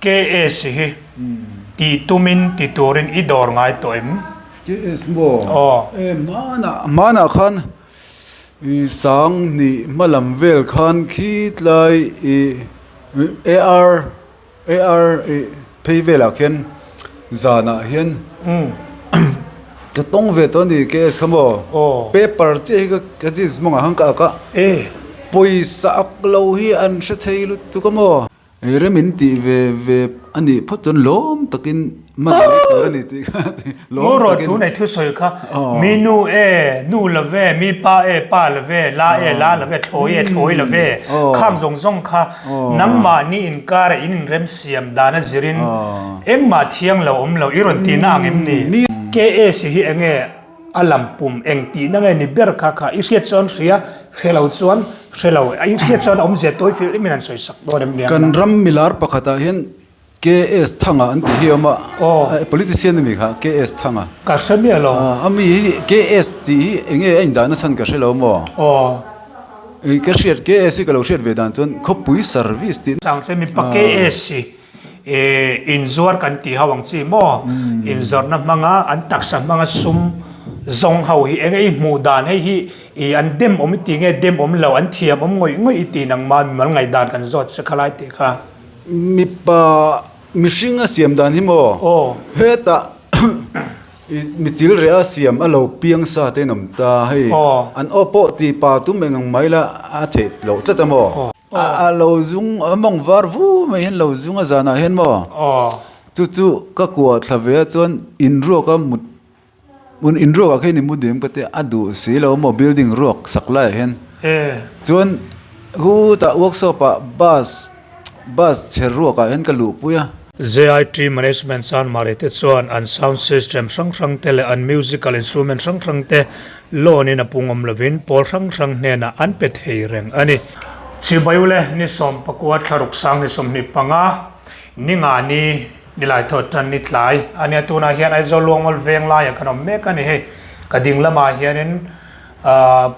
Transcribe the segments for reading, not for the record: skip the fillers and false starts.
KS hi tih tumin ti turin i dawr ngai tawh em? KS maw? Aw. E hmanah hmanah khan i sang hnih hma lam vel khan khi tlai i AR AR ih phei velah khian zanah hian ka tawng ve tawh a ni KS kha maw? Aw. Paper chiah hi ka jeans mawngah khan ka ak a. E. Pawisa ak lo hi an hre thei lutuk a maw? Rem in tih ve ve a nih phawt chuan lawm takin hman mai tur a ni tih kha lawm takin. Ngaw tunei thusawi kha mi nu e, nu lo ve, mi pa e, pa lo ve, la e, la lo ve, thlawi e, thlawi lo ve khang zawng zawng kha nangmahni inkara in inrem siam dan a zirin engmah thiang lo awm lo i rawn tihna ang em ni? KS hi enge A lam pum eng tihna nge ni ber kha kha i hriat chuan hria, hre lo chuan hre lo. I hriat chuan awmzia tawi fir emin an sawi sak dawn em ni ang? Kan ram milar pakhatah hian KS Thanga an tih hi a awm a, politician a mi kha KS Thanga. Ka hre miah lo. A mi hi KS tih hi eng nge a indahna chhan ka hre lo maw? Ka hriat KS hi ka lo hriat ve dan chuan khawpui service tih. Changche mipa KS hi Inzuar kan tih ho ang chi maw? Inzawrhna hmanga an taksa hmanga sum zawng ho hi eng nge i hmuh dan hei hi i an dem awm i ti nge dem awm lo an thiam awm ngawih ngawih i ti nangmah mimal ngaihdan kan zawt che kha lai tih kha. Mipa mihring a siam dan hi maw? Hetah i mitil reh a siam a lo piang sa te in awm ta hei an aw pawh ti pa tum eng ang mai la a theih loh tlat a maw? A lo zung a mawng var vu mai hian lo zung a zanah hian maw chu chu ka kuah thla ve a chuan in ruak a mut in ruak ah khian i mu diam ka tia a duh si lo maw building ruak sak laiah hian chuan hutah workshop ah bus bus chher ruak ah hian ka luhpui a. JIT Management Chanmari te chuan an sound system hrang hrang te leh an musical instrument hrang hrang te loan in a pung awm lovin pawl hrang hrang hnenah an pe thei reng a ni. Chibai ule ni 14 thlaruk sang ni 25 ni nga ni nilai thawt tan ni tlai a nia tunah hian Aizawl Luangmual veng laiah kan awm mek a ni hei ka ding lamah hianin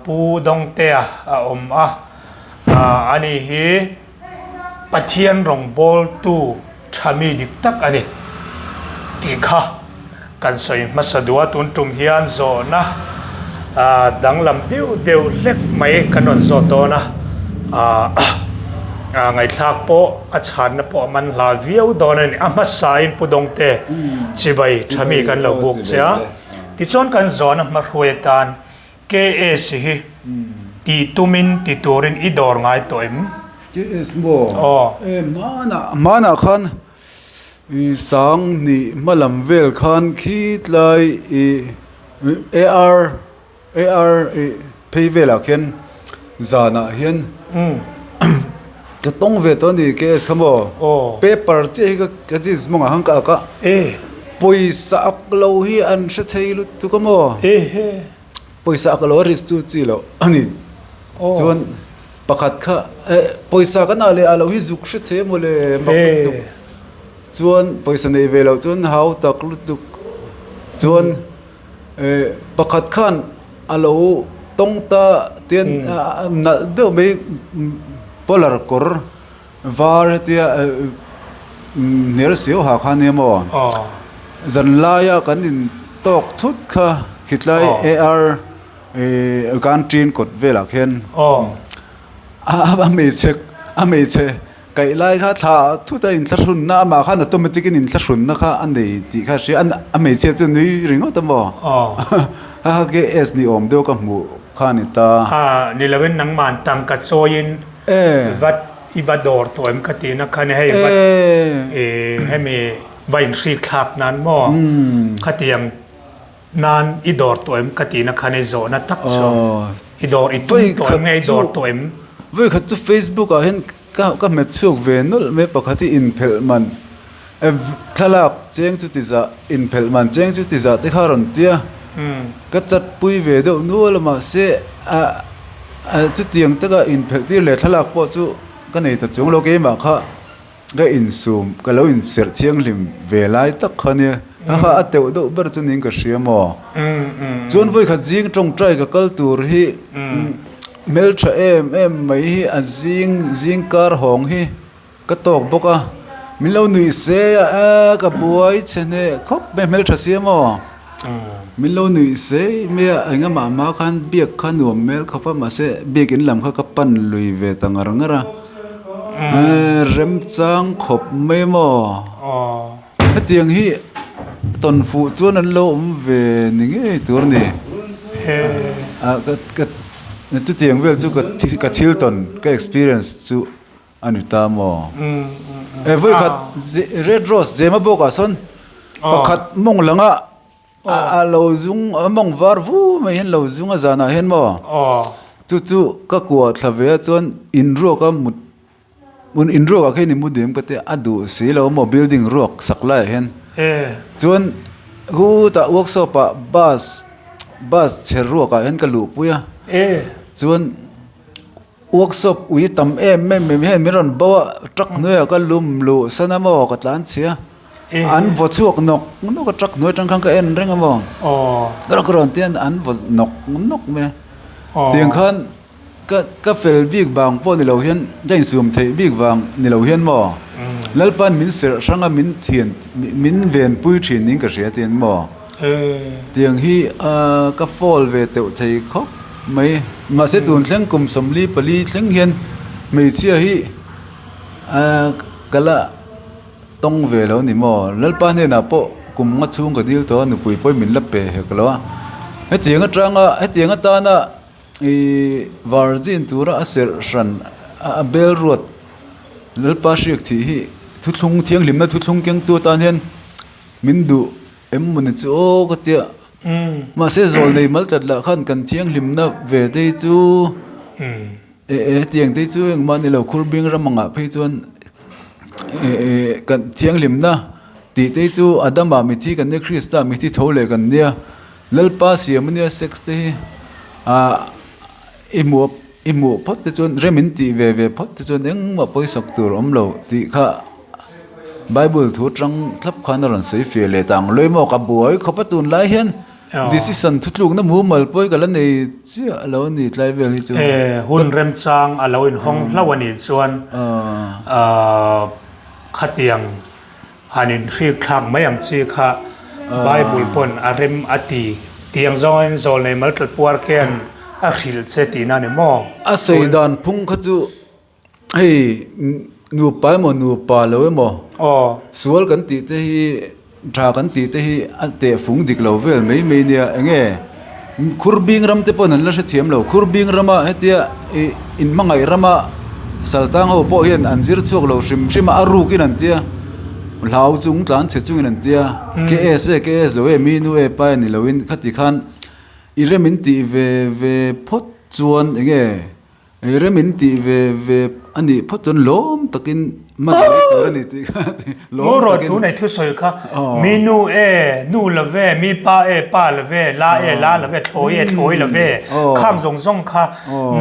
Pu Dawngtea a awm a ani hi Pathian rawngbawltu tha mi dik tak a ni tih kha kan sawi hmasa duh a, tun tum hian zawhna danglam deuh deuh hlek mai kan rawn zawt dawn a, ngaihthlak pawh a chhanna pawh a man hla viau dawn a ni. A hmasain Pu Dawngte chibai tha mi kan lo buk che a, tichuan kan zawhna hmahruai atan KS hi tih tumin ti turin i dawr ngai tawh em? KS maw? Aw. E hmanah hmanah khan i sang hnih hma lam vel khan khi tlai i AR AR i phei velah khian zanah hian ka tawng ve tawh a ni KS kha maw? Aw. Paper chiah hi ka jeans mawngah khan ka ak a. E. Pawisa ak lo hi an hre thei lutuk a maw? E he. Pawisa ak lo a risk chu chi loh a ni. Chuan pakhat kha eh pawisa kan ah leh ah loh hi zuk hre thei emaw le mak lutuk. Chuan pawisa nei ve loh chuan hau tak lutuk. Chuan eh pakhat khan a lo tawng ta tian nalh deuh mai polar kawr Var hetia hnial siau ha kha nia maw? Zanlaia kan in tawk thut kha khitlai AR canteen kawt velah khian a hmeichhe a hmeichhe kaih lai kha thla thut a inthlahrunna amah khan automatic in inthlahrunna kha a nei tih kha a hria a hmeichhia chu nui ringawt a maw? Ha ha KS ni awm deuh ka hmuh kha a ni ta. Ni loin nangmah tangka chawiin Vat i va dawr tawh em ka ti na khan hei vat hemi va inhrik thlak nan maw khatiang nan i dawr tawh em ka ti na khan i zawhna tak chu i dawr i tum tawh em nge i dawr tawh em. Vawikhat chu Facebook ah hian ka ka hmet chhuak ve nawlh mai pakhat hi inphelh man thlalak cheng chu ti zah inphelh man cheng chu ti zah te kha a rawn tia ka chat pui ve deuh nual a mahse a Chutiang taka inphelh tir leh thlalak pawh chu ka nei ta chuang lo, keimah kha ka insum, ka lo inserh thianghlim ve lai tak kha nia, a kha a teuh deuh ber chu niin ka hria maw? Chuan vawikhat zing tawngtai ka kal tur hi hmeltha em em mai hi a zing zing kar hawng hi ka tawk bawk a. Min lo nuih se a, e ka buai chhe hneh khawp mai hmeltha si a maw? Min lo nuih se mai a, engamah hma khan biak kha nuam hmel khawp a, mahse biak in lam kha ka pan lui ve ta ngar ngar a, remchang khawp mai maw? Hetiang hi tawn fuh chuan an lo awm ve ni ngei tur a ni. Chutiang vel chu ka thil tawn, ka experience chu a ni ta maw? E vawikhat Red Rose Zema bawkah sawn pakhat mawng langa a lo zung a mawng var vu mai hian lo zung a zanah hian maw? Chu chu ka kuah thla ve a chuan inruaka mut Hmun in ruak ah khian i mu diam ka tia a duh si lo maw building ruak sak lai ah hian chuan khutah workshop ah bus bus chhe ruak ah hian ka luh pui a chuan workshop ui tam em em mai hian min rawn bo a truck hnuai ah ka lum luh san a maw ka tlan chhia an vaw chhuak nawk nawk a truck hnuai atang khan ka en reng a maw ka rawn tia an vaw nawk nawk mai a tiang khan. Ka ka fel bik vang pawh ni lo hian ka insum theih bik vang ni lo hian maw Lalpa'n min serh hrang a min thian min venpui thin niin ka hria tiin maw tiang hi ka fall ve teuh thei khawp mai mahse tun thleng kum 44 thleng hian hmeichhia hi ka la tawng ve lo ni maw Lalpa hnenah pawh kum nga chhung ka dil tawh a nupui pawhin min la pe hek lo a hetiang atanga hetiang atana. Ih virgin tura a serh hran a bel ruat Lalpa hriak thih hi thuthlung thianghlimna thuthlung kengtu atan hian min duh em mawni chu aw ka tia mahse zawl nei mal tlat lah khan kan thianghlimna ve te hi chu eh eh hetiang te hi chu engmah ni lo khurbing ram angah phei chuan eh eh kan thianghlimna tih te hi chu Adama mithi kan nia Krista mithi tho leh kan nia. Lalpa siam ania sex te hi ah i hmuh i hmuh phawt te chuan rem in tih ve ve phawt te chuan engmah pawisak tur awm lo tih kha bible thu atang thlap khan a rawn sawi fiah leh ta ang lawih maw ka buai khawp a tunlai hian decision thutlukna mumal pawh hi ka la nei chiah lo a ni tlai vel hi chu. Hun remchang a lo inhawng hlauh a nih chuan ah khatiang Han inhrik thlak mai ang chi kha Bible pawn a rem a ti tiang zawngin zawlnei maltlat puar khian a hrilh che tihna a ni maw? A sawi dan phung kha chu hei nupa emaw nupa lo emaw sual kan tih te hi tha kan tih te hi a tehfung dik lo vel mai mai nia enge Khurbing ram te pawhin an la hrethiam lo. Khurbing rama hetia ih inhmangaih rama saltang ho pawh hian an zir chhuak lo hrim hrim a, a rukin an tia, hlau chung tlan chhe chungin an tia, KS e KS lo e, mi nu e pa e ni loin khati khan i rem in tih ve ve phawt chuan eng nge Ei rem in tih ve ve a nih phawt chuan lawm takin hman mai tur a ni tih kha a ti. Lawm takin. Ngaw tun ei thusawi kha mi nu e, nu la ve, mi pa e, pa la ve, la e, la la ve, thlawi e, thlawi la ve, khang zawng zawng kha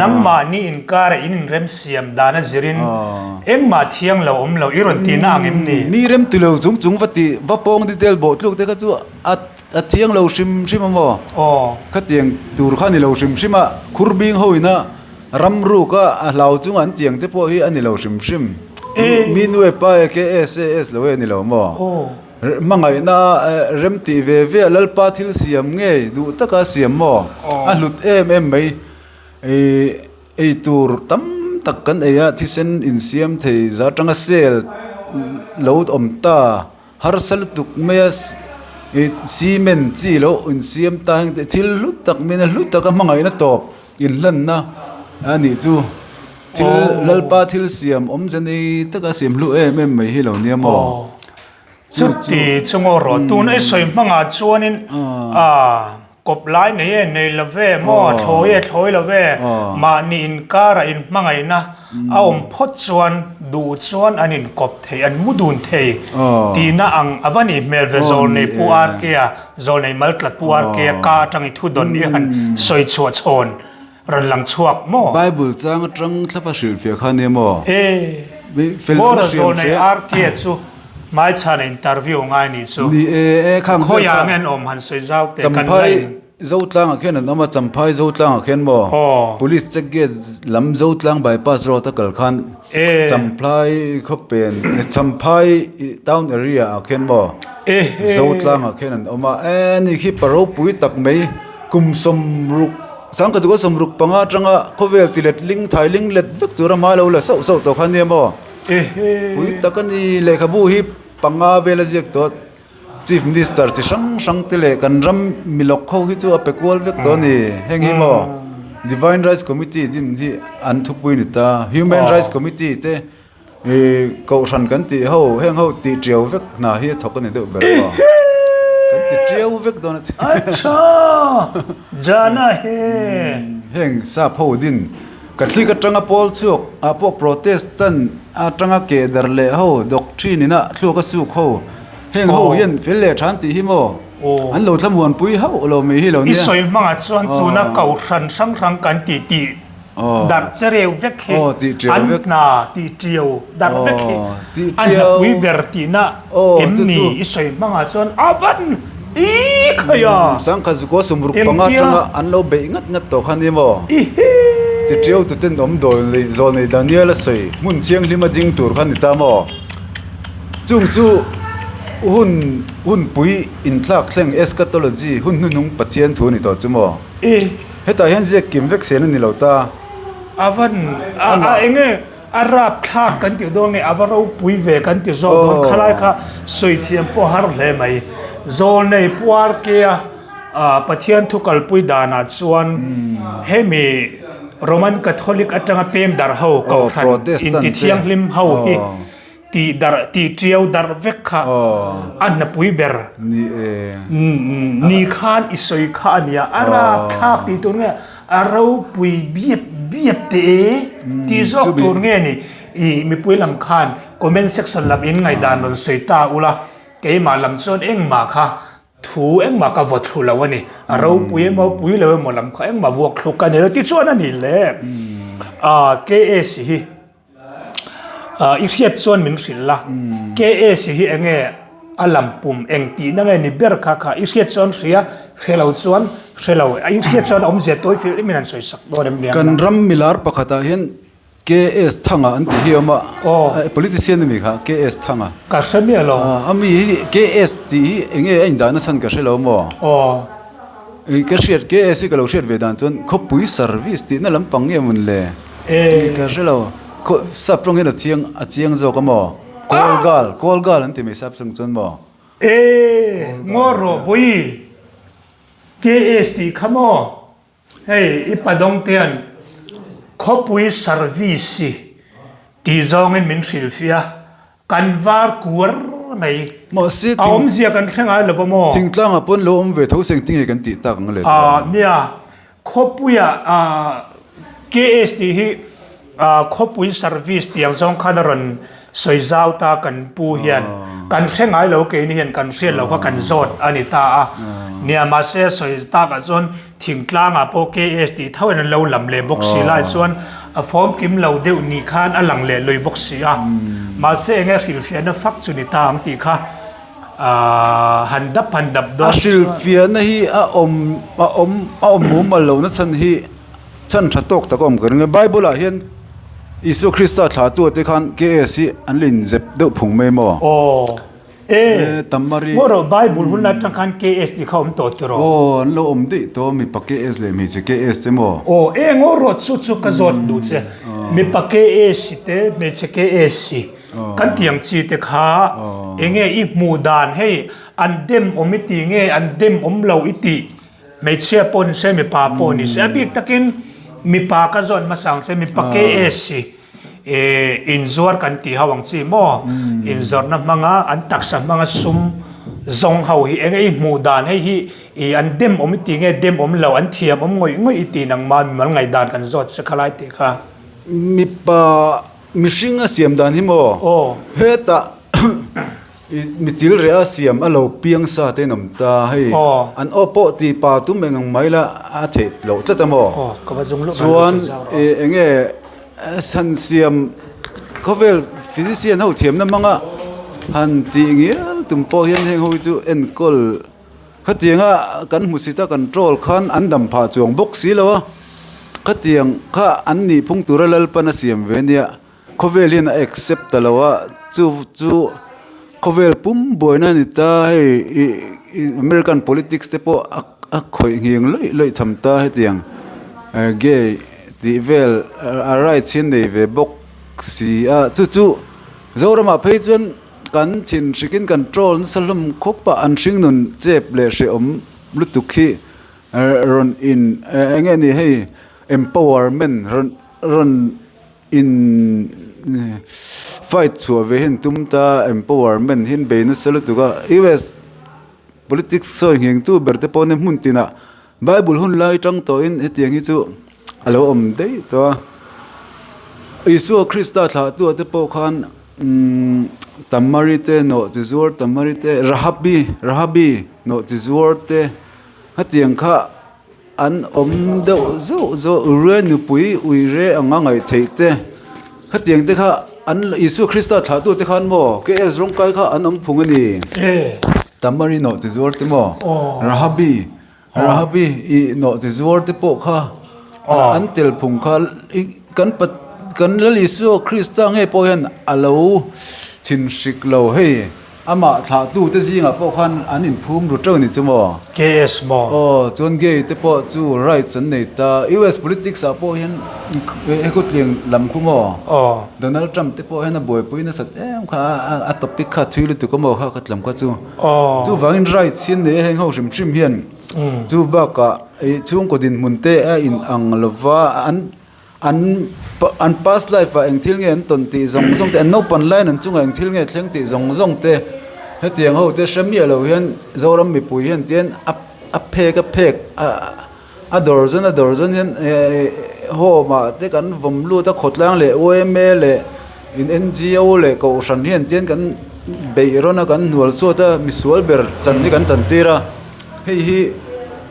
nangmahni inkara in inrem siam dan a zirin engmah thiang lo awm lo i rawn tihna ang em ni? Mi rem ti lo chung chung va tih va pawng detail bawh tluk te kha chu a A thiang lo hrim hrim a maw? Aw. Khatiang tur kha a ni lo hrim hrim a, khur bing ho ina ram ruk a a hlau chunga an tiang te pawh hi a ni lo hrim hrim. Mi nu e pa e ke S e S lo e a ni lo maw? Aw. Hmangaihna rem tih ve ve a Lalpa thil siam ngei duh taka a siam maw? A hlut em em mai. Ei tur tam tak kan ei a, thisen insiam thei za atanga cell lo awm ta. Harsa lutuk mai a ih cement chi lo insiam ta heng te thil hlu tak mai a hlu taka hmangaihna tawp inhlanna a nih chu thil Lalpa thil siam awmze nei taka siam hlu em em mai hi lo nia maw chu chu chuti chu ngaw rawh tun ei sawi hmangah chuanin ah Kawp lai nei e, nei lo ve maw, thlawi e, thlawi lo ve, mahni inkara inhmangaihna a awm phawt chuan duh chuan an inkawp thei, an mu dun thei tihna ang a va nih hmel ve Zawlnei Pu RK-a, Zawlnei Maltlat Pu RK-a ka atang i thu dawn i han sawi chhuah chhawn rawn lang chhuak maw? Bible chang atang thlapa hrilhfiah kha nia maw? E, maw Zawlnei RK-a chu Hmaichhana interview ngai nih chu. Ni e, e khang Khawiah nge an awm han sawi zau teh kan la in. Zotlangah khian an awm a, Champhai Zotlangah khian maw Police check gate lam Zotlang bypass road a kal khan Champhai khawpen Champhai town area ah khian maw Zotlangah khian an awm a, e ni khi pa ropui tak mai kum sawmruk sangkhat chu 65 atanga khawvel ti let ling thai ling let vek tura hma lo la sauh sauh tawh kha nia maw pui tak a ni lehkhabu hi panga vel a ziak tawh. Chief Minister chi hrang hrang te leh kan ram milawk ho hi chu a pe kual vek tawh a ni. Heng hi maw Divine Rights Committee din hi an thupui ni ta. Human Rights Committee te ih kohhran kan tih ho heng ho tih tiau vek hna hi a thawk a ni deuh ber maw. Kan ti tiau vek dawn a ti. Acha! Jana he! Heng sap ho din Catholic atanga pawl chhuak ah pawh Protestant atanga keh darh leh ho doctrine ina thluak a suk ho. Heng ho hian fel leh than tih hi maw an lo thlamuanpui hauh lo mai hi lo nia. I sawi hmangah chuan tuna kohhran hrang hrang kan tih tih darh che reu vek hi an hna tih tiau darh vek hi a hnapui ber tihna em ni i sawi hmangah chuan a van i khaih a. Sangkhat zukua 65 atanga an lo beih ngat ngat tawh kha ni maw? Chi tiau tuten awm dawl nei Daniel a sawi hmun thianghlim a ding tur kha ni ta maw? Chung chu hun hunpui inthlak thleng eschatology hun hnuhnung Pathian thu a ni tawh chu maw? Hetah hian ziak kim vek sen a ni lo ta. A van a enge a rap thlak kan tih dawn nge a va ropui ve kan ti zawk dawn khalai kha sawi thiam pawh har hle mai. Zawlnei puar ke a Pathian thu kalpui danah chuan hemi Roman Catholic atanga peng darh ho kohhran intithianghlim ho hi Tih darh, tih tiau darh vek kha a hnapui ber ni khan i sawi kha a nia. A rapthlak tih tur nge a ropui biap biap teh e tih zawk tur nge ni i mipui lam khan comment section lam in ngaihdan rawn sawi ta ula keimah lam chuan engmah kha thu engmah ka vaw thlu lo a ni. A ropui emaw pui lo emaw lam kha engmah vuak thluk ka ni lo tichuan a ni le. KS hi. I hriat chuan min hrilh la, KS hi enge a lam pum eng tihna nge ni ber kha kha i hriat chuan hria, hre lo chuan hre lo. I hriat chuan awmzia tawi fir em in an sawi sak dawn em niang. Kan ram milar pakhatah hian KS Thanga an tih hi a awm a, politician a mi kha KS Thanga. Ka hre miah lo. A mi hi KS tih hi enge a indah nachhan ka hre lo maw? Ka hriat KS hi ka lo hriat ve dan chuan khawpui service tihna lampang nge mawn le? E. Ka hre lo. Khaw sap tawng hian a chiang a chiang zawk a maw? Call girl, call girl an ti mai sap tawng chuan maw? E. Ngaw rawh bawi. KS tih kha maw? Hei i padawng te an khawpui service tih zawngin min hrilhfiah a. Kan var kuar mai. Mahse A awmzia kan hre ngai lo va maw? Thingtlangah pawn lo awm ve tho seng tinge kan tih tak ang le tawh. Nia, khawpuia KS tih hi khawpui service tiang zawng khan a rawn sawi zau ta kan pu hian kan hre ngai lo keini hian kan hriat lo kha kan zawt a ni ta a. Nia, mahse a sawi takah chuan Thingtlangah pawh KS tih tho in an lo lam leh bawk si lai chuan a fawm kim lo deuh ni khan a lang leh lui bawk si a. Mahse enge hrilhfiahna fak chu ni ta ang tih kha han dap han dap dawn chuan. A hrilhfiahna hi a awm a awm a awm mumal lohna chhan hi chhan tha tawk tak a awm ka ring a. Bible ah hian Isua Krista thlahtu te khan KS hi an la inzep deuh phung mai maw? Aw. E, Maw rawh Bible hun atang khan KS tih kha awm tawh tiraw? Aw, an lo awm daih tawh mipa KS leh hmeichhe KS te maw? Aw, e ngaw rawh chu chu ka zawt duh che. Mipa KS te hmeichhe KS kan tih ang chi te kha enge i hmuh dan hei an dem awm i tih nge an dem awm lo i tih hmeichhia pawh ni se mipa pawh ni se a bik takin mipa ka zawt hmasa ang che mipa KS Inzuar kan tih ho ang chi maw? Inzawrhna hmanga an taksa hmanga sum zawng ho hi eng e i hmuh dan hei hi i an dem awm i tih nge dem awm lo an thiam awm ngawih ngawih i tih nangmah mimal ngaihdan kan zawt che khalai tih kha. Mipa mihring a siam dan hi maw? Hetah I mitil reh a siam a lo piang sa te in awm ta hei an aw pawh ti pa tum eng ang mai la a theih loh tlat a maw chuan eng nge san siam khawvel physician ho thiamna hmanga han tih ngial tum pawh hian heng ho hi chu enkawl. Khatianga kan hmusit a kan troll khan an dam phah chuang bawk si lo a, khatiang kha an nih phung tura Lalpan a siam ve nia. Khawvel hian a accept ta lo a, chu chu khawvel pum buaina a ni ta hei ih American politics te pawh a a khawih nghing lawih lawih tham ta hetiang gay tih vel a rights hi a nei ve bawk si a chu chu Zoramah phei chuan kan thin hrikin kan troll nasa hlawm khawp a an hringnun chep leh hrehawm lutuk hi rawn in eng nge ni hei empowerment rawn rawn. In fight chhuah ve hian tum ta empowerment hi an bei nasa lutuk a US politics sawi ngheng tu ber te pawh nia hmun tinah bible hun lai tang tawhin hetiang hi chu a lo awm daih tawh a Isua Krista thlahtu ah te pawh khan umm Tamari te nawh chi zuar Tamari te Rahabi Rahabi nawh chi zuar te hetiang kha. An awm deuh zauh zauh Ure nupui uire anga ngaih theih te khatiang te kha an Isua Krista thlahtu te khan maw KS rawngkai kha an awm phung a ni. Tamari nawh chi zuar te maw Rahabi Rahabi i nawh chi zuar te pawh kha an tel phung kha kan kan Lal Isua Krista nge pawh hian a lo chhinhrik lo hei. Amah thlahtute zingah pawh khan an inphum ru teuh a ni chu maw? KS maw? Aw, chuan gay te pawh chu rights an nei ta. US politics ah pawh hian he khawtliang lam khu maw? Aw. Donald Trump te pawh hian a buaipui nasat em kha a topic kha thui lutuk a maw kha ka tlam kha chu. Aw. Chuvangin rights hi an nei a heng ho hrim hrim hian. Chu bakah chhungkaw dinhmun te a inang lova an An an past life ah eng thil nge an tawn tih zawng zawng te an naupan laiin an chungah eng thil nge thleng tih zawng zawng te hetiang ho te hre miah lo hian Zoram mipui hian tian a a phek a phek a a dawr zawn a dawr zawn hian ehh home ah te kan vawm lut a khawtlang leh yma leh in N_G_O leh kohhran hian tian kan beih rawn a kan hnual chhuat a misual ber chan hi kan chantir a hei hi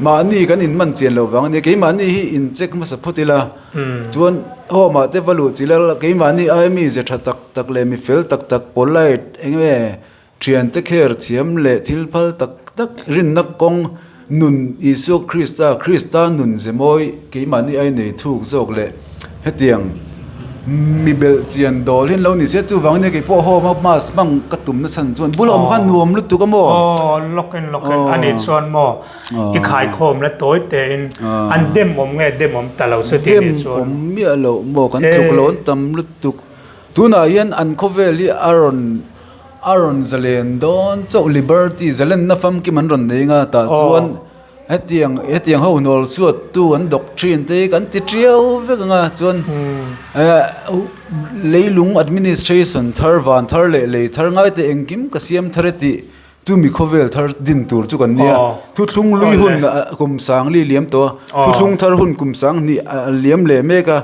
mahni kan inman chian loh vang a nia keimahni hi in check hmasa phawt ila chuan home ah te va luh chi la keimahni ai mi ze tha tak tak leh mi fel tak tak polite eng nge Thiante kher thiam leh thil phal tak tak rinna kawng nun Isua Krista, Krista nun ze mawi keimahni ai nei thuk zawk leh hetiang mi belh chian dawl hian lo ni se chuvang nia keipawh home a mask hmang ka tum na chhan chuan bula awm khan nuam lutuk a maw? Aw lawk in lawk in a nih chuan maw i khaikhawm la tawi tein an dem awm nge dem awm ta lo chu tih nih chuan. Dem awm miah loh maw kan tluk lo an tam lutuk tunah hian an khawvel hi a rawn A rawn zalen dawn chauh Liberty zalenna famkim an rawn nei nga tah chuan hetiang hetiang ho hnual chhuattu an doctrine te hi kan ti tiau vek anga chuan eh leilung administration thar van thar leh lei thar ngai te engkim ka siam thar e tih chumi khawvel thar din tur chu kan nia thuthlung lui hun kum sangli liam tawh a thuthlung thar hun kum sanghnih a liam leh mek a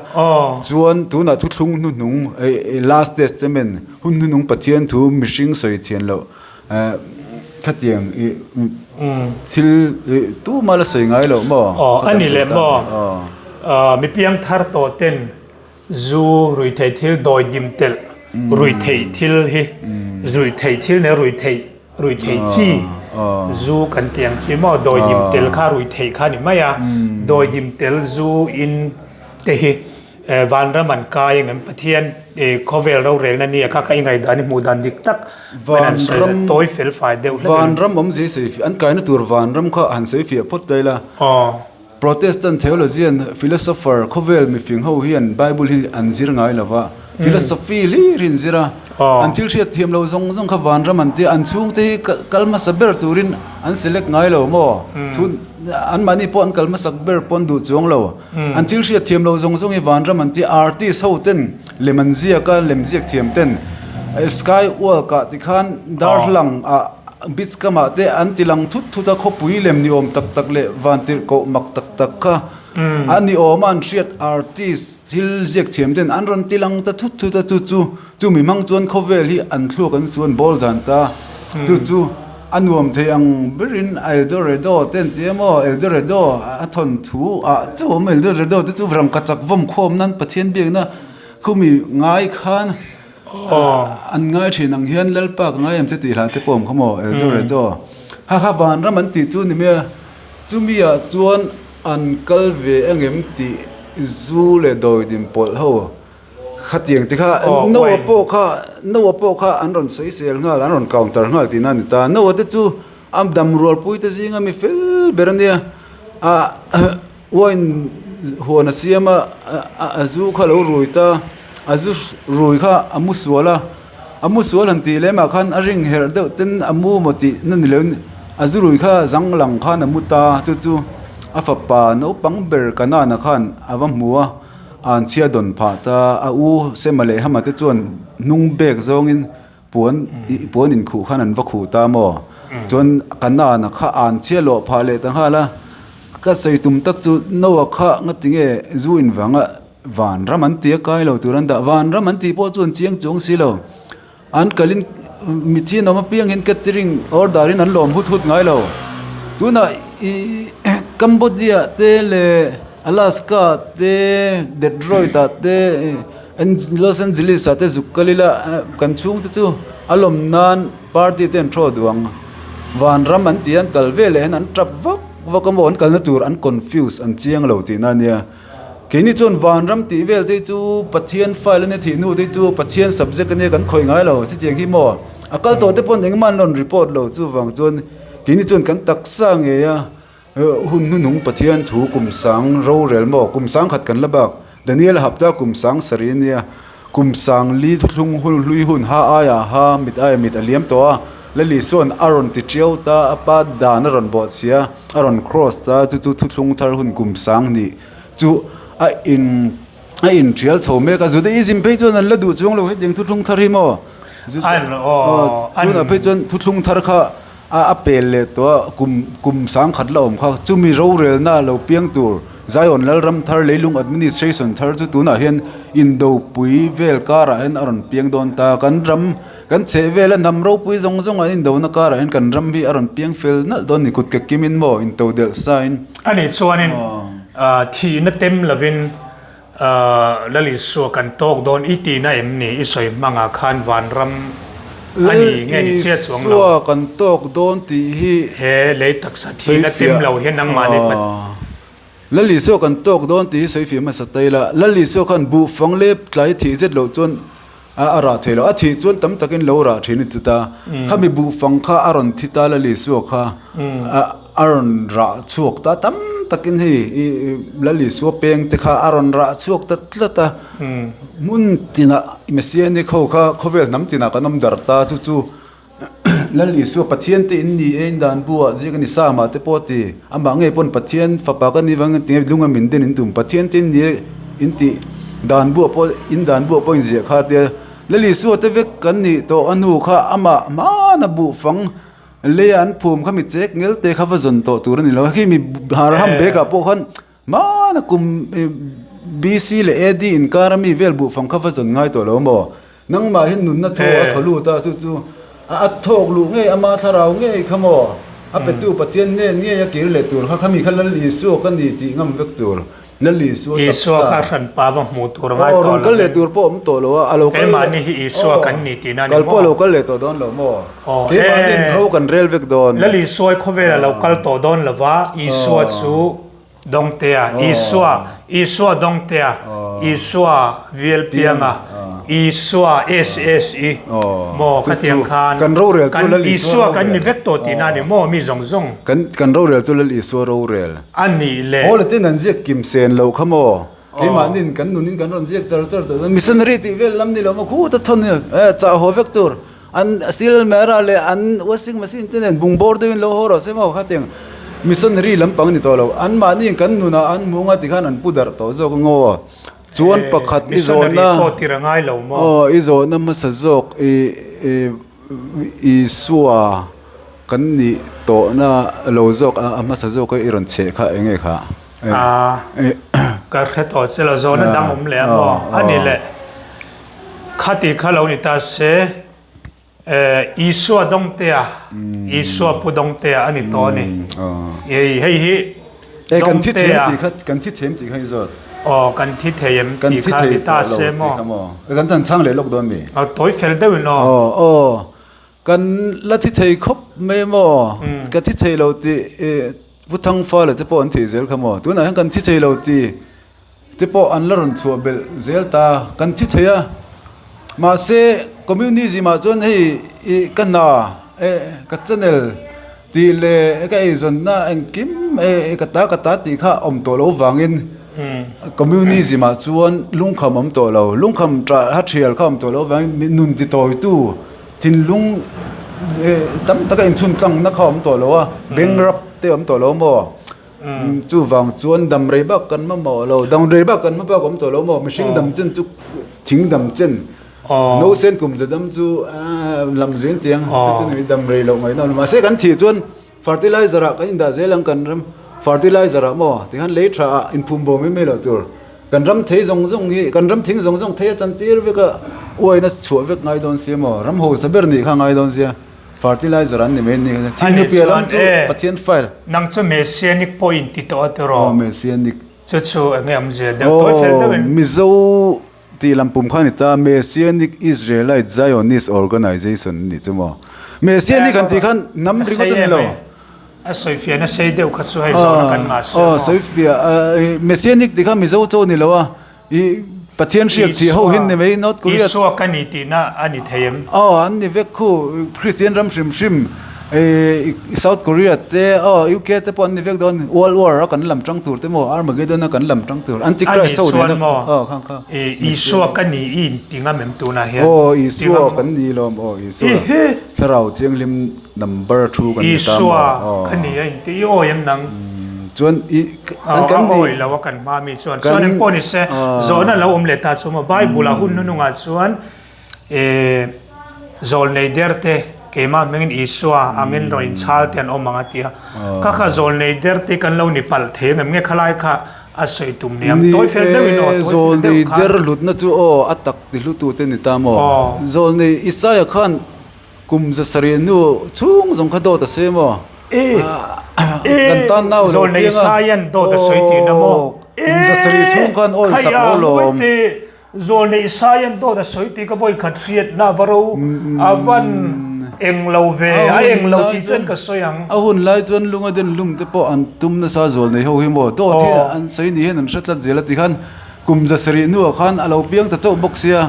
chuan tunah thuthlung hnuhnung last testament Hun hnunung Pathian thu mihring sawi thian loh khatiang i thil tuma la sawi ngai loh maw? Aw a ni leh maw? Mi piang thar tawh ten zu ruihtheih thil dawi dim telh ruihtheih thil hi ruihtheih thil nen ruihtheih ruihtheih chi zu kan tih ang chi maw dawi dim tel kha ruihtheih kha a ni mai a dawi dim tel zu in te hi Vanram an kai ang em? Pathian khawvel rorelna nia kha kha i ngaihdan i hmuh dan dik tak hmel an sawi leh tawi fel fai deuh hlek em? Vanram awmzia i sawi fiah, an kaina tur vanram kha han sawi fiah phawt ta ila. Protestant theologian, philosopher, khawvel mifing ho hian Bible hi an zir ngai lo va, philosophy hlir hi an zir a, an thil hriat thiam lo zawng zawng kha vanram an tia, an chhungte hi kal hmasa ber turin an select ngai lo maw? Anmahni pawh an kal hmasak ber pawn duh chuang lo. An thil hriat thiam lo zawng zawng hi vanram an ti a, artist ho ten lem an ziak a, lem ziak thiam ten sky walk ah tikhan darthlalang ah beach kam ah te an ti lang thut thut a, khawpui lem ni awm tak tak leh vantirhkoh mak tak tak kha a ni awm a an hriat artist thil ziak thiam ten an rawn ti lang ta thut thut a, chu chu Chumi hmang chuan khawvel hi an thluak an suan bawl zan ta. Chu chu a nuam thei ang berin Eldorado te an ti emaw, Eldorado a thawn thu ah chauh awm Eldorado te chu rangkachak vawm khawm nan Pathian biakna khumi ngai khan an ngai thin ang hian Lalpa ka ngai em che tih hla te pawh awm kha maw Eldorado. Ha kha vanram an tih chu ni mai a, chumi ah chuan an kal ve engem tih zu leh dawidim pawlh ho khatiang te kha Noah pawh kha Noah pawh kha an rawn sawi sel nghal an rawn counter nghal tihna a ni ta. Noah te chu a dam rualpui te zinga mi fel ber a nia ah Wine huan a siam a, a zu kha lo rui ta, a zu rui kha a mu sual a, a mu sual han tih lem ah khan a ring herh deuh ten a mu maw tih na ni lo in a zu rui kha zang lang khan a mu ta, chu chu a fapa naupang ber Kanana khan a va hmu a, an chhia dawn phah ta, a u Sema leh Hama te chuan hnung bek zawngin Puan i puan inkhuh khan an va khuh ta maw? Chuan ka nana kha an chhia lawh phah leh ta nghal a, ka sawi tum tak chu Noah kha ngati nge zu invanga vanram an ti a kai lo tur an dah, vanram an tih pawh chu an chiang chuang si lo. An kalin mithi an awm apiang hian catering order in an lawm hut hut ngai lo. Tunah i Cambodia te leh Alaska te Detroit ah te Los Angeles ah te zuk kal ila kan chhung te chu a lawm nan party te an thaw duh ang vanram an tih a an kal vel leh hian an tap vak vak a maw an kalna tur an confuse an chiang lo tihna a nia keini chuan vanram tih vel te hi chu Pathian file ania thih hnu te hi chu Pathian subject ania kan khawih ngai lo chutiang hi maw a kal tawh te pawn engmah an rawn report lo chuvang chuan keini chuan kan taksa ngei a. Hun hnuhnung Pathian thu kum sang rorel maw? Kum sang khat kan la bak. Daniel hapta kum sang sarih a nia. Kum sang li thuthlung hun hlui hun ha aiah ha, mit aiah mit a liam tawh a. Lali sawn a rawn ti tiau ta, a pa dan a rawn bawhchhia, a rawn cross ta, chu chu thuthlung thar hun kum sang hnih chu a in a intial chho mek a. Judaism phei chuan an la duh chuang lo hetiang thuthlung thar hi maw? Tunah phei chuan thuthlung thar kha A a pel leh tawh a, kum kum sangkhat la awm kha. Chumi rorelna lo piang tur Zion Lalram thar leilung administration thar chu tunah hian indopui vel karah hian a rawn piang dawn ta. Kan ram kan chheh vela hnam ropui zawng zawng an indona karah hian kan ram hi a rawn piang fel nalh dawn ni kut ke kimin maw intodelh sain. Ani chuanin thihna tem lovin Lal Isua kan tawk dawn i tihna em ni? I sawi hmangah khan vanram a ni nge ni chiah chuang lo. Lal Isua kan tawk dawn tih hi He lei taksa thihna tem lo hian nangmah ni pat. Lal Isua kan tawk dawn tih hi sawi fiah hmasa ta ila. Lal Isua khan buhfang leh tlai thih zet loh chuan A rah thei lo. A thih chuan tam takin lo rah thin i ti ta. Khami buhfang kha a rawn thi ta Lal Isua kha a rawn rah chhuak ta tam takin hei i Lal Isua peng te kha a rawn rah chhuak ta tlat a. Hmun tinah Messianic ho kha khawvel hnam tinah kan awm darh ta chu chu Lal Isua Pathian te in ni e in dan bu ah ziak a ni Sama te pawh a ti. Amah ngei pawn Pathian fapa ka ni vang tinge lunga min den in tum Pathian te in ni e in tih dan bu ah pawh in dan bu ah pawh in ziah kha a tia. Lal Isua te vek kan nih tawh a hnu kha amah hmana buhfang leia an phum kha mi chek ngel te kha va zawn tawh tur a ni lo. Khi mi Harham bag ah pawh khan Hmana kum BC leh AD inkar a mi vel buhfang kha va zawn ngai tawh lo maw? Nangmah hi nunna thaw a thaw lut a, chu chu a thawk luh ngei ama thlarau ngei kha maw? A petu Pathian hnen ngei a kir leh tur kha khami kha Lal Isua ka ni tih ngam vek tur. Lal Isua taksa. Isua kha hranpa va hmuh tur ngai tawh lo. Aw rawn kal leh tur pawh awm tawh lo a, a lo kal leh. Keimahni hi Isua kan ni tihna a ni maw? Kal pawh a lo kal leh tawh dawn lo maw? Keimahni ro kan rel vek dawn. Lal Isua hi khawvel a lo kal tawh dawn lo va, Isua chu Dawngtea, Isua, Isua Dawngtea, Isua Velpianga, Isua SSE maw khatiang khan kan rorel chu Lal Isua kan ni vek tawh tihna a ni maw mi zawng zawng. Kan rorel chu Lal Isua rorel. A nih le. Haw letin an ziak kim sen lo kha maw? Keimahnin kan nunin kan rawn ziak char char tawh. Missionary tih vel lam ni lo maw khuta thawn chah haw vek tur. An steel mera leh an washing machine te nen bung bawr deuhin lo haw rawh se maw khatiang missionary lampang ni tawh lo. Anmahni kan nunah an hmu anga tikhan an pu darh tawh zawk ang aw. Chuan pakhat i zawhna aw i zawhna hmasa zawk i Isua kan nih tawhna lo zawk a hmasa zawk a i rawn chheh kha eng nge kha? Ka hre tawh che lo zawhna dang awm leh a maw? A ni leh. Khati kha lo ni ta se, Isua Dawngtea, Isua Pu Dawngtea a ni tawh a ni. Hei hei hi Dawngtea. Kan thi thiam tih kha i zawt. Aw, kan thi thei em tih kha ni ta se maw? Kan chan chhang leh lawk dawn mi? Aw, tawi fel deuhin aw. Aw, aw. Kan la thi thei khawp mai maw? Ka thi thei lo tih Pu Thangfala te pawh an thih zel kha maw? Tunah hian kan thi thei lo tih te pawh an la rawn chhuah belh zel ta. Kan thi thei a, mahse communism ah chuan hei ih ka hna eh ka channel tih leh ka eizawnna engkim eh ka ta ka ta tih kha a awm tawh loh vangin communism ah chuan lungkham a awm tawh lo. Lungkham ṭah a ṭhial kha a awm tawh loh vangin nun ti tawitu Thinlung tam taka inchhun tlangna kha a awm tawh lo a, beng rap te a awm tawh lo maw? Chuvang chuan dam rei bak kan mamawh lo, dam rei bak kan hma bak a awm tawh lo maw? Mihring dam chen chu thing dam chen, nausen kum za dam chu lam zuin tiang chu chu ni dam rei loh ngaihna a awm lo. Mahse kan thih chuan Fertilizer ah kan indah zel ang kan ram fertilizer ah maw tikhan lei tha ah inphum bo mai mai loh tur kan ram thei zawng zawng hi kan ram thing zawng zawng thei a chan tir vek a uaina chhuah vek ngai dawn sia maw ram hausa ber nih kha ngai dawn sia fertilizer an ni mai ni thil hnu piah lam chu Pathian file Nang chu Messianic pawh in ti tawh a tiraw? Aw Messianic. Chu chu enge awmzia deuh tawi fel deuhin. Mizo Tih lam pum kha a ni ta, Messianic Israelite Zionist Organization a nih chu maw? Messianic han tih khan hnam ringawt a ni lo. A sawifiahna sei deuh kha chu hei zawhna kan ngah sia maw? Aw, sawifiah, Messianic tih kha Mizo chaw a ni lo a, ih Pathian hriak thih ho hi ni mai, North Korea. Isua ka ni tihna a ni thei em? Aw, an ni vek khu, Kristian ram hrim hrim. South Korea te aw UK te pawh an ni vek dawn World War a kan lam tang tur te maw Armageddon a kan lam tang tur Antichrist ho nena aw khang kha Isua ka ni i inti ngam em tunah hian aw Isua kan ni lawm aw Isua Thlarau Thianghlim number thu kan ni ta maw Isua ka ni a inti i awi em nang chuan i kan kan ni awi lo a kan hma mi chuan chuan engpawh ni se zawhna lo awm leh ta chu maw Bible ah hun hnuhnungah chuan E, zawlnei der te, keimah hmingin Isua angin rawn inchhal te an awm ang a ti a. Kha kha zawlnei der te kan lo ni palh thei ang em nge khalai kha a sawi tum ni ang. Tawi fel deuhin aw, tawi fel deuh khan. Zawlnei der hlutna chu aw, a tak ti hlutu te ni ta maw? Zawlnei Isaia khan kum 700 hnu chhung zawng kha dawt a sawi maw? E, e, zawlnei Isaia'n dawt a sawi tihna maw? Kum 700 chhung khan aw insak lo lawm. Zawlneih Saian dawt a sawi tih ka vawi khat hriatna a va ro a van eng lo ve, a eng lo tih chuan ka sawi ang. A hun lai chuan lunga den lum te pawh an tum nasa zawlneih ho hi maw dawt hi an sawi ni hian an hre tlat zel a ti khan kum 700 hnuah khan a lo piang ta chauh bawk sia,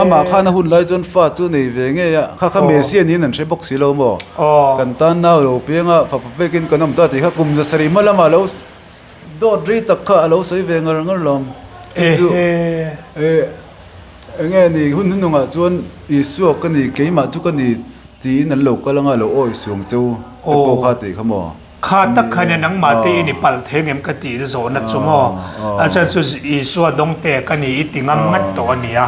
amah khan a hun lai chuan fa chu nei ve ngei a, kha kha Messiah niin an hre bawk si lo maw, kan tan nau lo piang a fapa pekin kan awm ta tih kha kum 700 hma lamah lo Dawt rei tak kha a lo sawi ve ngar ngar lo. Chu chu eh enge ni hun hnunungah chuan Isua ka ni keimah chu ka ni tiin an lo kal anga lo awi suang cheu te pawh kha tih kha maw? Kha tak kha nia nangmah te i ni palh thei ngem ka tih zawhna chu maw? A chhan chu Isua dawngte ka ni i ti ngam ngat tawh a nia.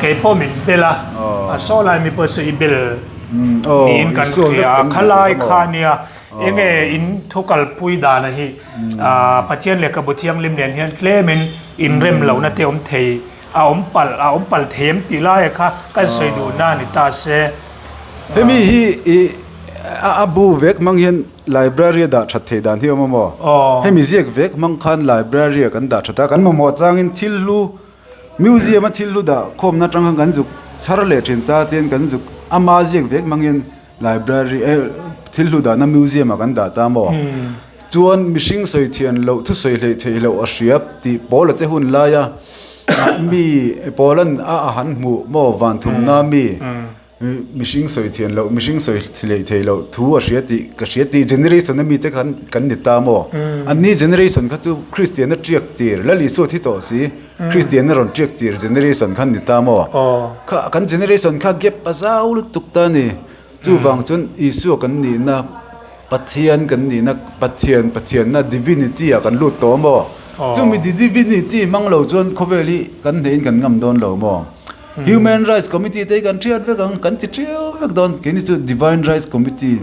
Kei pawh min bel a, saw lai mi pawh chu i bel niin kan hria a, khalai kha nia. Enge in thu kalpui dana hi Pathian lehkhabu thianghlim nen hian tlemin inrem lohna te awm thei a awm palh a awm palh thei em tih laia kha kan sawi duhna a ni ta se. Hemi hi i a bu vek hmang hian library a dah that theih dan hi a awm a maw? Hemi ziak vek hmang khan library ah kan dah that a, kan mamawh changin thil hlu museum a thil hlu dah khawmna atang khan kan zuk chhar leh thin ta tiin kan zuk ama ziak vek hmang hian Library eh thil hlu dahna museum ah kan dah ta maw? Chuan mihring sawi thian loh thu sawi hleih theih loh a hria tih Paula te hun laia mi Paula'n a a han hmuh maw van thumna mi mihring sawi thian loh mihring sawi hleih theih loh thu a hria tih ka hria tih generation a mite khan kan ni ta maw? Anni generation kha chu Kristian a tiak tir Lal Isua thi tawh si Kristian a rawn tiak tir generation khan ni ta maw? Kha kan generation kha gap a zau lutuk ta a ni. Chuvang chuan Isua kan nihna, Pathian kan nihna, Pathian Pathianna divinity ah kan lut tawh maw? Chumi divinity hmang lo chuan khawvel hi kan hneihin kan ngam dawn lo maw? Human Rights Committee te hi kan hriat vek ang, kan ti ṭiau vek dawn. Keini chu Divine Rights Committee.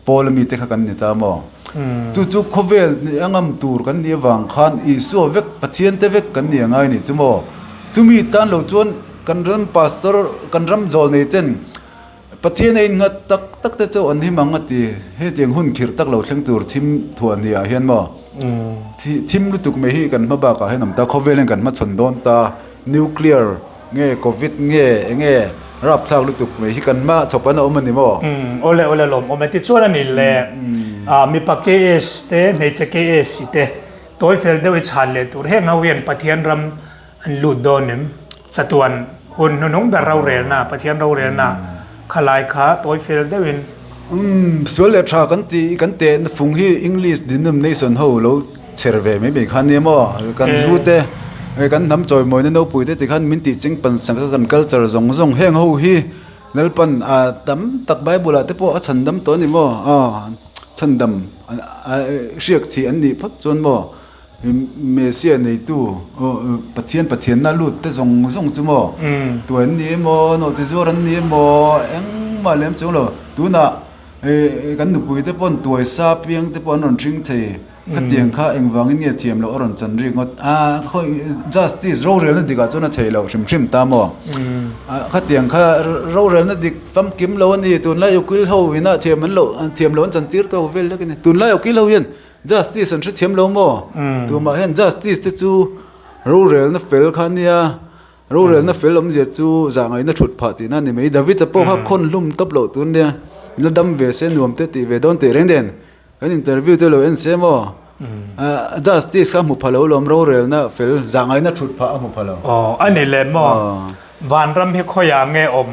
Paul a mite kha kan ni ta maw? Chu chu khawvel a ngam tur kan nih avang khan Isua vek, Pathian te vek kan ni a ngai nih chu maw? Chumi tan lo chuan kan ram pastor, kan ram zawl nei ten Pathian a innghat tak tak te chauh an him ang a ti. Hetiang hun khirh tak lo thleng tur thim thuah ni ah hian maw? Thim lutuk mai hi kan hma bakah hian awm ta, khawvel hian kan hmachhawn dawn ta, nuclear nge covid nge enge? Rapthlak lutuk mai hi kan hma chawp an awm a ni maw? Umm awle awle lawmawm e tichuan a ni le mipa KS te hmeichhe KS te tawi fel deuh i chhan leh tur heng ho hian Pathian ram an lut dawn em? Chatuan hun hnuhnung ber rorelna Pathian rorelna khalai kha tawi fel deuhin. Umm sual leh tha kan tih kan tehna fung hi English denomination ho lo chher ve mai mai kha nia maw kan zu te kan hnam chawimawina nopui te tikhan min tih ching pan sak a kan culture zawng zawng heng ho hi Lalpan a tam tak Bible ah te pawh a chhandam tawh a ni maw aw chhandam hriak thih an nih phawt chuan maw Messiah neitu Pathian Pathianna lut te zawng zawng chu maw tuai an ni emaw nawhchi zuar an ni emaw engmah lem chuang lo tunah kan nupui te pawn tuai sa piang te pawh an rawn hring thei. Khatiang kha engvangin nge thiam loh a rawn chan rik ngawt a, khawi justice rorelna dikah chuan a thei loh hrim hrim ta maw? Khatiang kha rorelna dik famkim lo a ni, tunlai ukil ho ina thiam an loh thiam loh an chan tir tawk vel lek a ni. Tunlai ukil ho hian justice an hrethiam lo maw? Tumah hian justice te chu rorelna fel kha a nia, rorelna fel awmzia chu zahngaihna thut phah tihna a ni mai. David-a pawh kha khawn hlum tawp loh tun nia, la dam ve se nuam te tih ve dawn teh reng nen. Kan interview te lo en se maw? Justice kha hmu pha lo lawm rorelna fel zahngaihna thut phah a hmu pha lo. Aw a ni leh maw? Vanram hi khawiah nge awm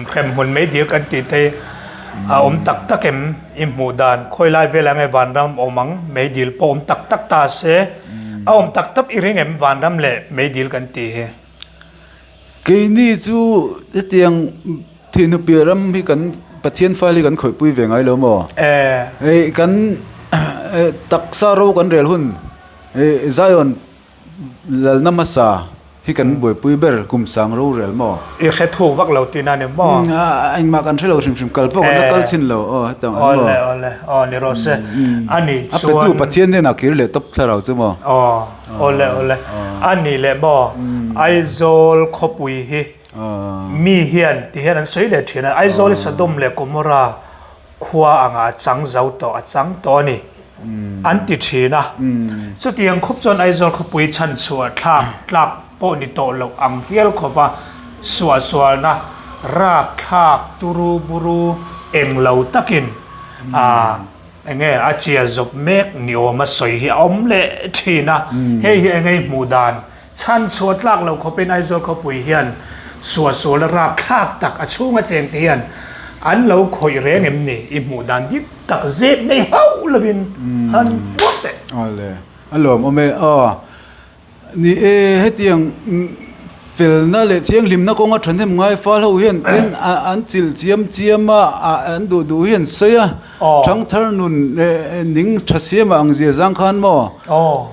hremhmun meidil kan tih te a awm tak tak em? I hmuh dan khawi lai velah nge vanram awm ang meidil pawh awm tak tak ta se a awm tak tak i ring em vanram leh meidil kan tih hi? Keini chu hetiang thihnupiah ram hi kan Pathian file hi kan khawihpui ve ngai lo maw? Hei kan taksa ro kan rel hun Zion lalna hmasa hi kan buaipui ber kum sang ro rel maw? I hre thuk vak lo tihna ni maw? Engmah kan hre lo hrim hrim kal pawh kan la kal chhin lo aw hetiang ang maw? Awle awle aw ni rawh se a nih chuan. A petu Pathian hnenah kir leh tawp thlarau chu maw? Aw. Awle awle. A nih leh maw Aizawl khawpui hi mi hian ti hian an sawi leh thin a, Aizawl hi Sodom leh Gomorrah khua angah a chang zo tawh, a chang tawh a ni an ti thin a. Chutiang khup chuan Aizawl khawpui chhanchhuah thlak tlak pawh ni tawh loh ang hial khawp a, suahsualna rapthlak turu buru eng lo takin a Enge a chia zawp mek ni awm a sawi hi a awm leh thin a, hei hi enge i hmuh dan chhan chhuah tlak lo khawpin Aizawl khawpui hian suahsual a rapthlak tak a chhunga cheng te hian an lo khawih reng em ni i hmuh dan dik tak zep nei hauh lovin han puak teh. Awle a lawmawm e aw. Ni e, hetiang felna leh thianghlimna kawnga thahnem ngai fal ho hian tin an chilh chiam chiam a, an duh duh hi an sawi a, thangthar nun ning tha siam a ang zia zang khan maw?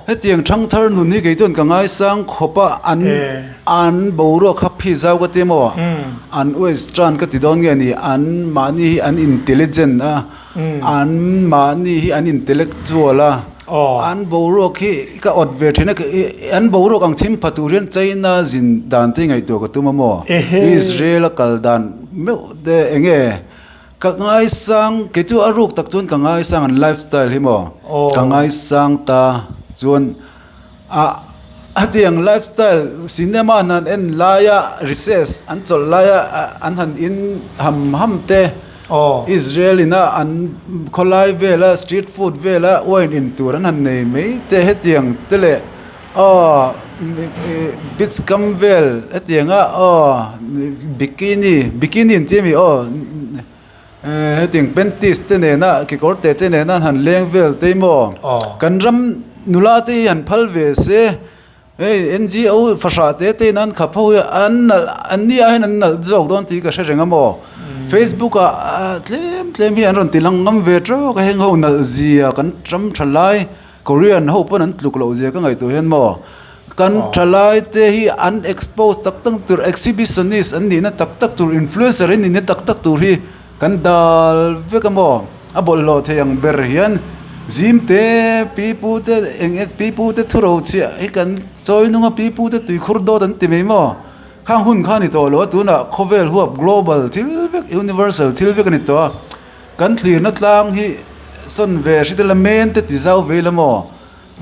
Hetiang thangthar nun hi kei chuan ka ngaisang khawp a, an an boruak kha phi zau ka ti maw? An western ka ti dawn nge ni, an mahni hi an intelligent a. An mahni hi an intellectual a, an boruak hi ka awt ve thin a, an boruak ang chhim pha tur hian China zin dan te hi ngaihtuah ka tum a maw? Israel a kal dan meuh te eng nge ka ngaisang kei chu a ruk tak chuan ka ngaisang an lifestyle hi maw ka ngaisang ta chuan A hetiang lifestyle cinema an han en laia recess an chawlh laia an han in ham ham te Israel ina an khawlai vela street food vela wine in tur an han nei mai te hetiang te leh aw beach kam vel hetianga aw bikini bikini an ti ami aw. Hetiang panties te nena kekawr te te nena an han leng vel te maw kan ram nula te hi han phal ve se hei NGO fahrah te te in an khap ho hi an nalh an ni ah hian an nalh zawk dawn tih ka hre reng a maw Facebook ah tlem tlem hi an rawn ti lang ngam ve tawk a heng ho nalh zia kan ram tha lai Korean ho pawn an tluk loh zia ka ngaihtuah hian maw kan thalai te hi an expose tak tak tur exhibitionist an nihna tak tak tur influencer an nihna tak tak tur hi kan dal vek a maw a bawlhhlawh thei ang ber hian zim te pipu te eng e pipu te thu ro chhiah hi kan chawi nung a pipu te tuikhur dawt an ti mai maw khang hun kha a ni tawh lo a tunah khawvel huap global thil vek universal thil vek a ni tawh a. Kan thlirna tlang hi sawn ve hri tel a men te ti zau ve ila maw?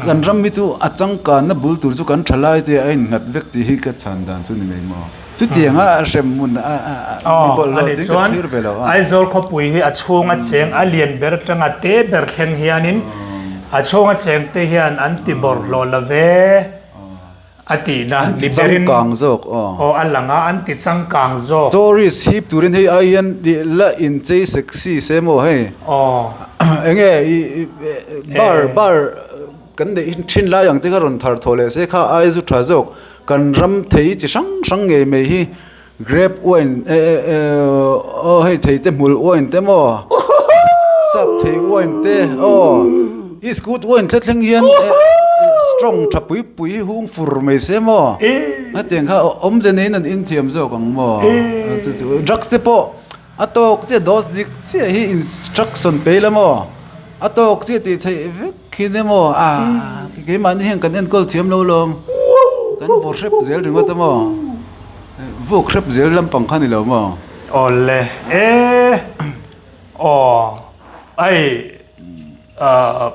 Kan ram hi chu a changkanna bul tur chu kan tha lai te a innghat vek tih hi ka chhan dan chu ni mai maw? Chutianga hrem hmun a ni bawlhhlawh tiin ka thlir ve lo a. Aizawl khawpui hi a chhunga cheng a lian ber atanga te ber thleng hianin a chhunga cheng te hian an ti bawlhhlawh lo ve a tihna ni berin aw a lang a, an ti changkang zawk. Tourist hip turin hei ai hian la inchei sexy se maw hei enge bar bar Kan neih thin lai ang te kha rawn thar thaw leh se kha ai zu tha zawk kan ram thei chi hrang hrang ngei mai hi grape wine eh eh eh aw hei thei te hmul wine te maw sap thei wine te aw iskut wine thla thleng hian strong tha pui pui hi hung fur mai se maw hetiang kha awmze neiin an inthiam zawk ang maw chu chu drugs te pawh a tawk chiah dose dik chiah hi instruction pe ila maw a tawk chiah tih theih vek. Khi ni maw? Ah, keimahni hian kan enkawl thiam lo lawm. Kan vaw hrep zel ringawt a maw? Vuk hrep zel lampang kha ni lo maw? Awle e, aw, ai, ah,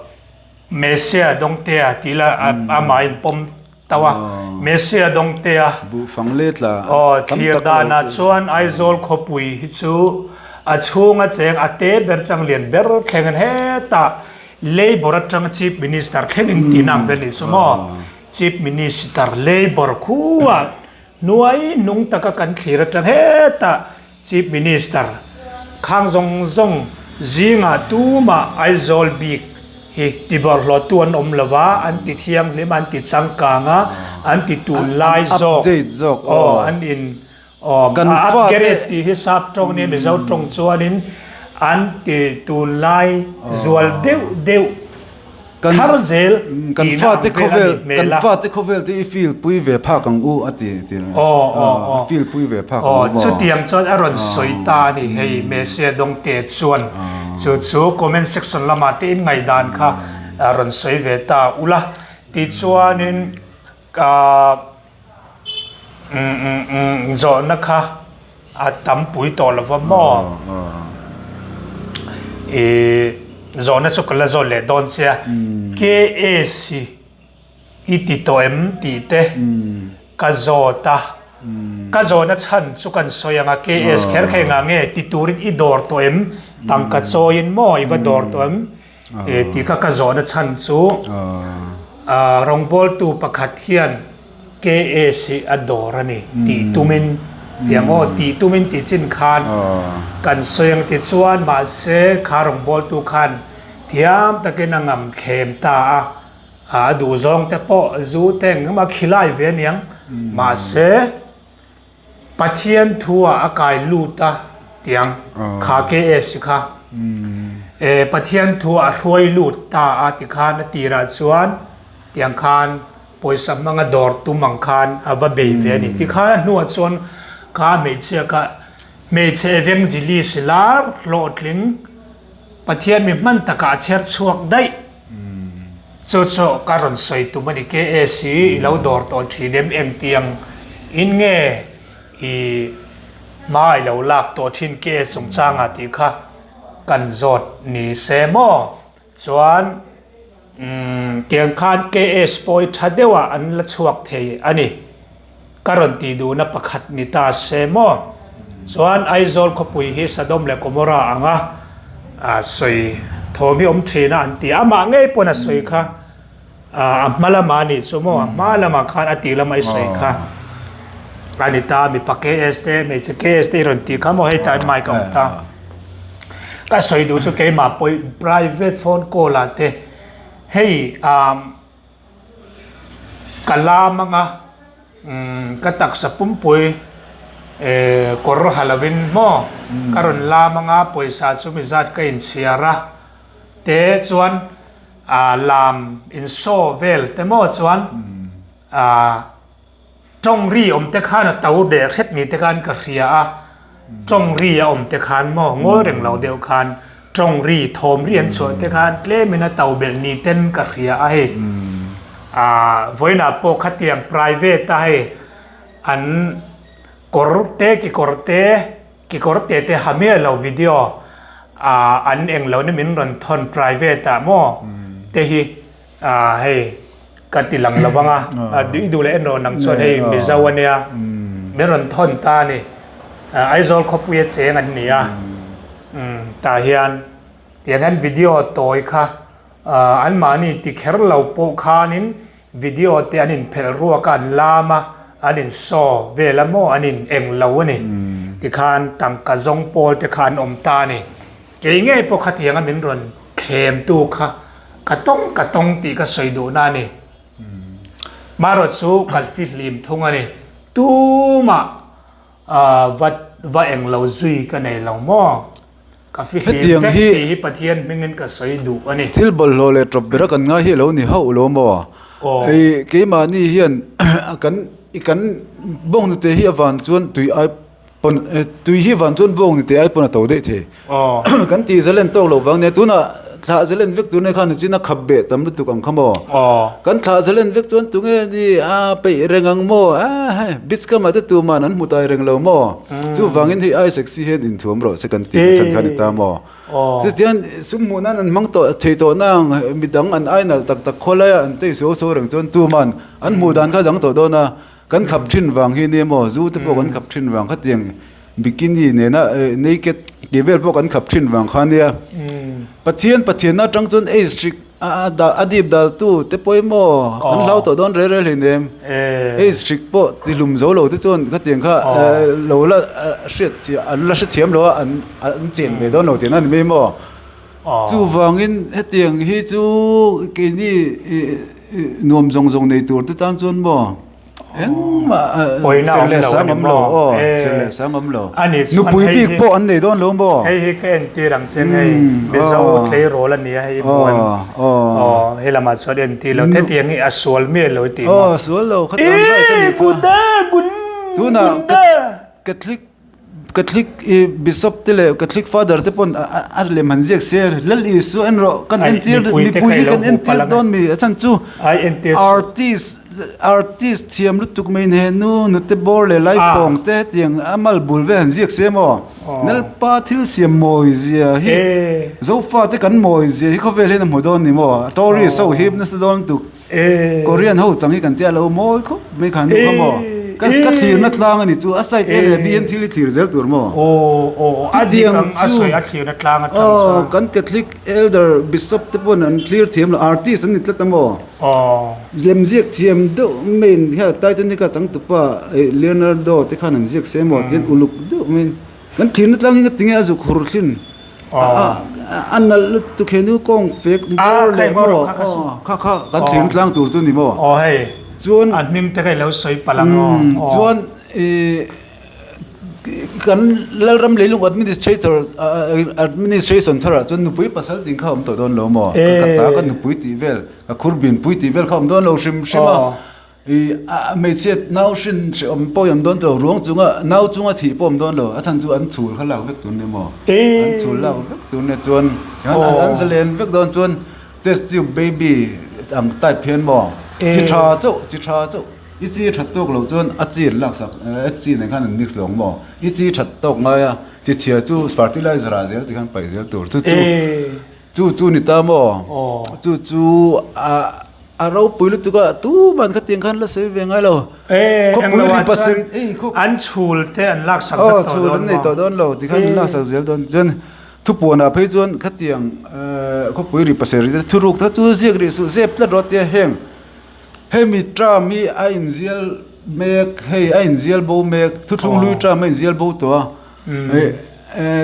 Messia Dawngtea tih la amah inpawm tauh a, Messia Dawngtea. Buhfang letla Aw, thlir danah chuan Aizawl khawpui hi chu a chhunga cheng a te ber tang lian ber thlengin hetah Labour atanga Chief Minister thlengin tihna ang vel nih chu maw? Chief Minister Labour khuah hnuai nung taka kan thlir atang hetah Chief Minister khang zawng zawng zingah tumah Aizawl bik hi tibawrhlawhtu an awm lo va, an ti thianghlim, an ti changkang a, an ti tunlai zawk, aw an in Aw, Kan a fate. upgrade tih hi sap tawng nia Mizo tawng chuanin an ti tunlai zual deuh deuh Kan thar zel kan tihna fate ang vel a khawvel nih hmel kan a. fate khawvel te i feel pui ve phak ang u a ti ti Aw, aw, aw. i feel pui ve phak Aw, ang u maw? chutiang chuan a rawn sawi ta a ni hei Messia Dawngte chuan chu chu comment section lamah te in ngaihdan kha a rawn sawi ve ta ula tichuanin ka Zawhna kha a tam pui tawh lo va maw? Ih zawhna chu ka la zawt leh dawn che a, KS hi i ti tawh em tih te ka zawt a, ka zawhna chhan chu kan sawi ang a, KS kher kha engah nge ti turin i dawr tawh em? Tangka chawiin maw i va dawr tawh em? Tih kha ka zawhna chhan chu rawngbawltu pakhat hian KS hi a dawr a ni tih tumin tiang aw tih tumin tih chin khan kan sawi ang tichuan mahse kha rawngbawltu khan thiam takin a ngam thlem ta a, a duhzawng te pawh zu te engemaw a khilai ve aniang mahse Pathian thu ah a kai lut a tiang kha KS kha e Pathian thu ah a hruai lut ta a ti khan a tirah chuan tiang khan pawisa hmanga dawr tum ang khan a va bei ve a ni. Tikhan a hnuah chuan kha hmeichhia kha hmeichhe evangelist lar hlawhtling Pathian mi hman takah a chher chhuak daih. Chu chu ka rawn sawi tum a ni. KS hi i lo dawr tawh thin em em tiang in nge i hma i lo lak tawh thin KS chungchangah tih kha kan zawt ni se maw? Chuan umm tiang khan KS pawh hi tha deuhah an la chhuak thei a ni. Ka rawn tih duhna pakhat ni ta se maw? Chuan Aizawl khawpui hi Sodom leh Gomorrah anga sawi thawm hi awm thin a an ti a, amah ngei pawn a sawi kha a hma lamah a nih chu maw, a hma lamah khan a tih lama i sawi kha a ni ta, mipa KS te hmeichhe KS te i rawn tih kha maw hei tain mic a awm ta. Ka sawi duh chu keimah pawh private phone call ah te hei ah Ka lam anga ka taksa pumpui kawr ha lovin maw ka rawn lam anga pawisa chu mi zat ka inchhiar a te chuan lam insaw vel te maw chuan ah. Tawng ri awm te khan a to deh hret ni te khan ka hria a, tawng ri a awm te khan maw ngawi reng lo deuh khan tawng ri thawm ri an chhuah te khan tlemin a to belh ni ten ka hria a hei. Aaa vawiinah pawh khatiang private a hei an kawr te kekawr te kekawr te te ha miah lo video aaa an eng lo ni min rawn thawn private ah maw te hi Aaa hei ka ti lang lo vang a, i duh leh en rawh nang chuan hei Mizo a nia. Min rawn thawn ta a ni. Aizawl khawpuia cheng an ni a. Tah hian tiang hian video tawi kha anmahni ti kher lo pawh khanin Video te an inphelh ruak a, an lam a, an insaw vel a maw, an in eng lo a ni. Tikhan tangka zawng pawl te kha an awm ta a ni. Kei ngei pawh khatiang a min rawn thlem tu kha ka tawng ka tawng tih ka sawi duhna a ni. Marawt chu ka fihlim thung a ni. Tumah va va eng lo zui ka nei lo maw? Ka fihlim vek tih hi Pathian hmingin ka sawi duh a ni. Thil bawlhhlawh leh tawp bera kan ngai hi a lo ni hauh lo maw? Hei keimahni hian kan kan bawnghnute hi a van chuan tui ai pawn tui hi van chuan bawnghnute ai pawn a to daih thei. Kan tih zalen tawk loh vang nia tunah thlah zalen vek tur nia khan nichin a khap beh tam lutuk ang kha maw? Kan thlah zalen vek chuan tunge ni a peih reng ang maw? A hei beach kamah te tuman an hmu tai reng lo maw? Chuvangin hei ai sexy hian inthuam rawh se kan tih na chhan kha a ni ta maw? Chutiang sum hmuh nan an hmang tawh thei tawh na ang midang an ai nalh tak tak khaw laia an tei suau suau reng chuan tuman an hmuh dan kha a dang tawh dawn a, kan khap thin vang hi nia maw zu te pawh kan khap thin vang khatiang bikini nena naked tih vel pawh kan khap thin vang kha nia. Pathian Pathianna atang chuan age hrik A dip dal tu te pawimawh an hlau tawh dawn rel rel hleinem. Age hrik pawh ti hlum zo lo te chuan khatiang kha lo la hriat chiah an la hrethiam lo a an chen ve dawn lo tihna a ni mai maw. Chuvangin hetiang hi chu keini nuam zawng zawng nei tur te tan chuan maw. Engmah ser leh sang awm lo aw, ser leh sang awm lo. Nupui bik pawh an nei dawn lo maw? Hei hi ka entir ang che hei Mizo tleirawl a nia hei hmuan aw he lamah chuan entir lo hetiang hi a sual miah lo i tih maw? Aw sual lo kha tan daih chuan ni kha. Tunah Catholic Catholic i Bishop te leh Catholic Father te pawn a lem han ziak se Lal Isua en rawh kan entir mipui hi kan entir dawn mi a chhan chu artist artist thiam lutuk mai in he nu nute bawr leh laipawng te hetiang a mal bul vel han ziak se maw Lalpa thil siam mawi zia hi Zofa te kan mawi zia hi khawvel hian a hmu dawn ni maw tourist ho hip nasa dawn lutuk. Korean ho chang hi kan tia lo mawi khawp mai kha nu kha maw ka ka thlirna tlang a ni chu a side A leh B hian thil hi thlir zel tur maw chutiang chu aw kan Catholic elder bishop te pawn an thlir thiam lo artist an ni tlat a maw lemziak thiam deuh maiin hian Titanic a changtupa Leonardo te khan an ziak se maw tihian uluk deuh maiin Kan thirna tlang hi ngatinge a zuk hur thin a nalh lutuk he nu kawng fek bawr leh maw kha kha kan thirna tlang tur chu ni maw chuan a hming te kha i lo sawi palh ang aw chuan kan Lalram leilung administrator administration tharah chuan nupui pasal tih kha a awm tawh dawn lo maw ka ta ka nupui tih vel ka khur binpui tih vel kha a awm dawn lo hrim hrim a. I a hmeichhia nau hrin hrehawm pawh i awm dawn tawh ruang chunga nau chunga thih pawh awm dawn lo a chhan chu an chhul kha lak vek tur nia maw an chhul lak vek tur nia chuan an zalen vek dawn chuan test tube baby ang type hian maw chi tha chauh chi tha chauh i chi that tawk loh chuan a chi an laksak a chi nen khan an mix lo ang maw i chi that tawk ngai a chi chhia chu fertilizer ah zel tikhan paih zel tur chu chu chu chu ni ta maw chu chu a. A ropui lutuk a, tuman khatiang khan la sawi ve ngai lo. Eh, englo ah chuan an chhul te an laksak vek tawh dawn maw? Chhul an nei tawh dawn lo, tikhan an laksak zel dawn. Chuan thupuanah phei chuan khatiang khawpui ri pasarih te thuruk te chu ziak rih suh, zep tlat rawh tia heng hemi term hi a inzial mek, hei a inzial bo mek, thuthlung hlui term a inzial bo tawh a.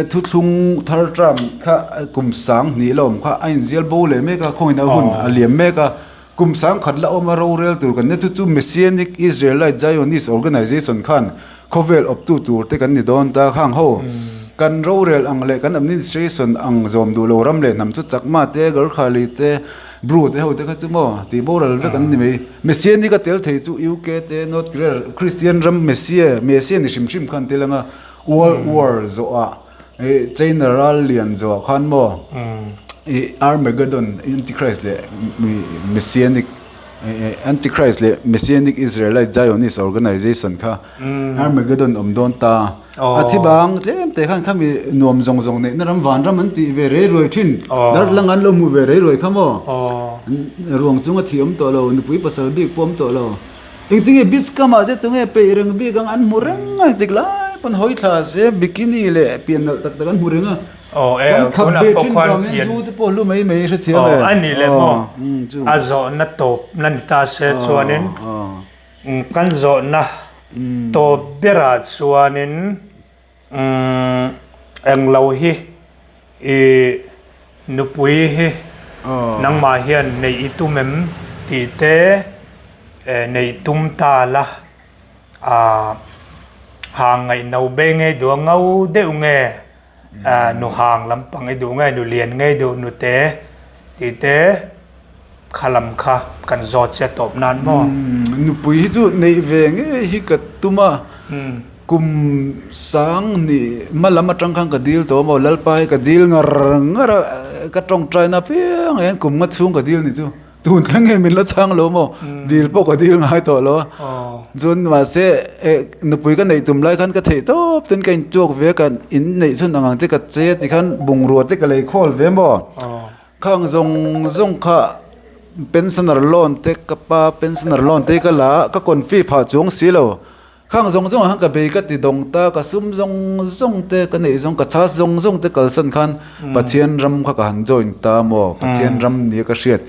Thuthlung thar term kha kum sang hnih la awm kha a inzial bo leh mek a, khawngin a hun a liam mek a, kum sang khat la awm a rorel tur kan nia chu chu Messianic Israelite Zionist Organization khan khawvel awptu tur te kan ni dawn ta khang ho kan rorel ang leh kan administration ang zawm duh lo ram leh hnam chu Chakma te Gorkhali te Bru te ho te kha chu maw tih boral vek an ni mai. Messianic a tel thei chu UK te North Korea Christian ram Messia Messia ni hrim hrim khan tel anga World War zawhah ih China ral lian zawhah khan maw ih Armageddon Antichrist leh Messianic Antichrist leh Messianic Israelite Zionist Organization kha Armageddon awm dawn ta. A thi bang tlem te khan khami nuam zawng zawng neihna ram vanram an tih ve rei ruai thin. Darthlalang an lo hmu ve rei ruai kha maw? Ruang chunga thi awm tawh lo, nupui pasal bik pawh awm tawh lo. Engtinge beach kamah te tunge peih reng bik ang an hmu reng a dik lai pawn hawi thla se bikini leh pian nalh tak tak an hmu reng a. Kan khap ve thin vang hian zu te pawh hlu mai mai hrethiam e. A nih leh maw a zawhna tawp na ni ta se chuanin kan zawhna tawp berah chuanin englo hi I nupui hi nangmah hian neih i tum em tih te neih tum ta la, hang ngaihno be ngei duh a ngo deuh nge nu hang lampang i duh nge nu lian ngei duh nute tih te kha lam kha kan zawt che tawp nan maw? Nupui hi chu neih ve ngei hi ka tum a. Kum sang nih hma lam atang khan ka dil tawh maw Lalpa hi ka dil ngar ngar a ka tawngtai na piang ah hian kum nga chhung ka dil ni chu tun thleng hian min la chhang lo maw dil pawh ka dil ngai tawh lo a chuan mahse eh nupui ka neih tum lai khan ka theih tawp ten ka intuak ve a ka in neih chhun ang ang te ka che a tikhan bungrua te ka lei khawl ve maw khang zawng zawng kha pensioner loan te ka pa pensioner loan te ka la a ka confi phah chuang si lo. Khang zawng zawng ah khan ka bei ka ti dawng ta, ka sum zawng zawng te ka neih zawng ka chhas zawng zawng te kalsan khan Pathian ram kha ka han join ta maw, Pathian ram nia ka hriat